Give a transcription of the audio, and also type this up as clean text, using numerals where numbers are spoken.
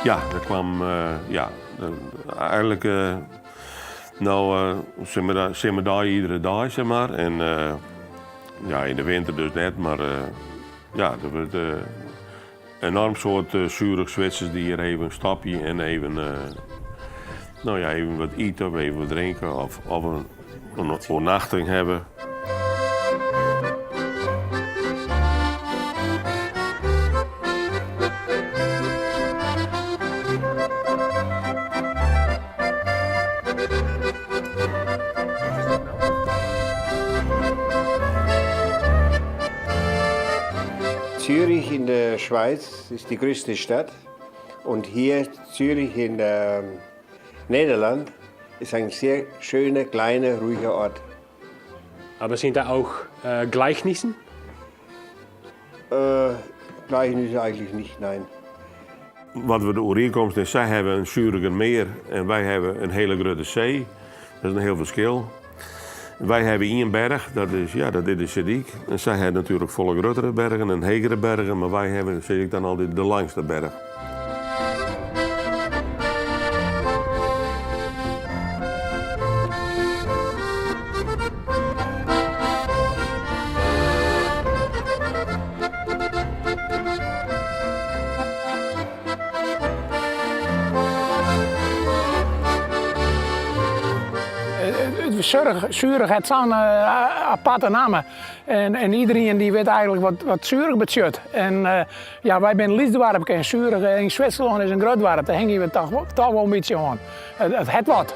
Ja, der kwam, ja, eigenlik no simmerdei iedere dei, sis mar. En ja, yn de winter dus net, mar ja, der wurdt enoarm soad Zurich Switsers dy't hjir even stopje en even, no ja, even wat ite of even wat drinke of in oernachting hawwe. Zürich in der Schweiz ist die größte Stadt und hier Zürich in der Nederland ist ein sehr schöner, kleiner, ruhiger Ort. Aber sind da auch äh, Gleichnissen? Äh, Gleichnisse eigentlich nicht, nein. Wat we de oerienkomst is, sy hawwe in Züricher Meer en wy hawwe in hiele grutte see. Dat is in hiel ferskil. Wy hawwe ien berch, dat is, ja, dat is de Seedyk. En sy hawwe natuerlik folle gruttere bergen en hegere bergen, mar wy hawwe, sis ik dan altyd, de langste berch. Zurich hat sa'n aparte namme en iederien dy wit eigenlik wat wat Zurich betsjut. En ja, wy binne in lyts doarpke en Zurich yn Switserlân is in grut doarp, dêr hingje we toch toch wol in bytsje oan. It hat wat.